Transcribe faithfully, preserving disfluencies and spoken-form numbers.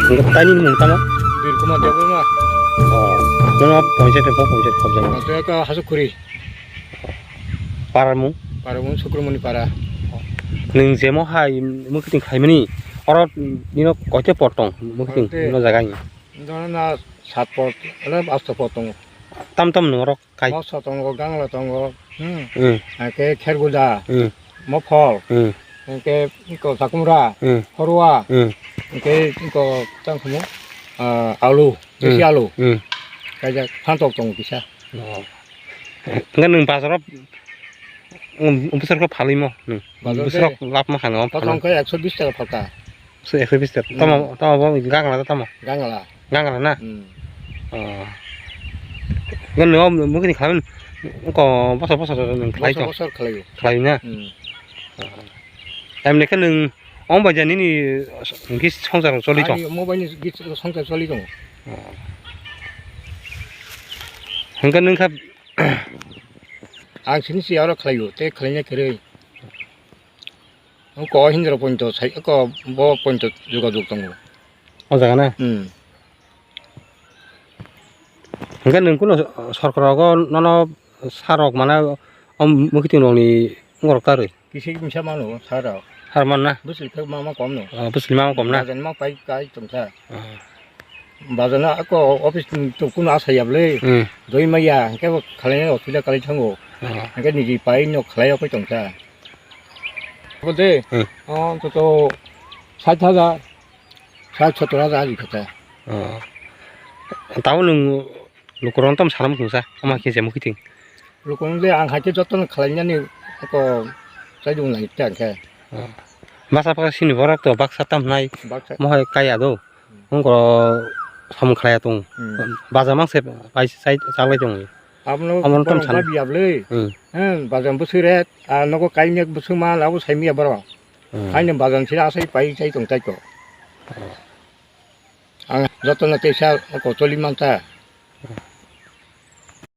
Hwnkhe taini mung tamo? Birkumar Debbarma. Oh, nono ponchayat ni bo ponchayat khobjakma? Ang to eka Hasukkhuri. Para mung? Para mung Sukrumoni para. Nwng jemo hai mwkhitwng khaimani, oro nino koite pot tong mwkhitwng? Koite. No jaga ni? Dono na sat pot, ore asto pot tongo. Tam tam nwng oro? Kai. Moso tongo, gangla tongo, hmm. Hmm. Hingke kherguda, hmm. Mophol, hmm. Hingke iko sakumra, hmm. Horwa, hmm. Hingke iko tang khumu, ah, alu, hmm. Desi alu. Hmm. Kaijak phantok tongo kisa. Oh. Hingke nwng bazaro, um, um, bwsarko phalwimo nwng? Bazar bwsarok de lapma kha nwng? Kothom khe ekso bish taka phalka. Se ekso bish taka. Hmm. Tamo, tamo bo gangla tamo? Gangla. Gangla na? Hmm. Oh. Ngan nwng mwkhitwng khlai, ko bosor bosor nwng khlai to? Bosor bosor khlaio. Khlai na? Hmm. Oh. Emni khe nwng omo bai jani ni hwnkhe swngchar choli tong? Ani omo bai ni swngchar choli tong. Oh. Hwnkhe nwng kha. Ang sini si aro khlaio, tei khlaina kwrwi. Ko Hindra point sai, ko bo point jogajog tongo. O jaga na? Hmm. Hingke nwng kuno sorkar rogo nono sarok mana o mwkhitwng rokni wngorok tarwi? Kisi misa mano sarok. Har man na? Bwswk khe mama kom no. Ah, bwswk mama kom na? Bajan ma pai kai tongsa. Ah. Bazana ako office ni to kuno asa ya bwle. Hmm. Doi maya, hingke bo khalai osubida kalai thango. Ah. Hingke niji pai no khalai okoi tongsa. Bo de, hmm. Oh, to, to, sait hajar, sait sottor hajar ari kata. Oh. Tao nwng lukurok tam salam tongsa, ama khe jemukhiting. Lukurok de ang haikhe jotono khalai nani ako chaidung nai ta khe. Oh. Basa basa sini borok to baksa tam nai. Baksa. Mohai kaya do. Wngkoro samung khlaiya tong. Hmm. Baja mangse pai sai chalai tong. Abono abono tam borok san. Babi yablwi. Hmm. Hmm, baja bwswk ret, a nogo kaimyak bwswk mal abo saimya borok. Hmm. Aini baja sira asai pai sai tong tai ko. Hmm. Ang jotono teisa ko choli manta.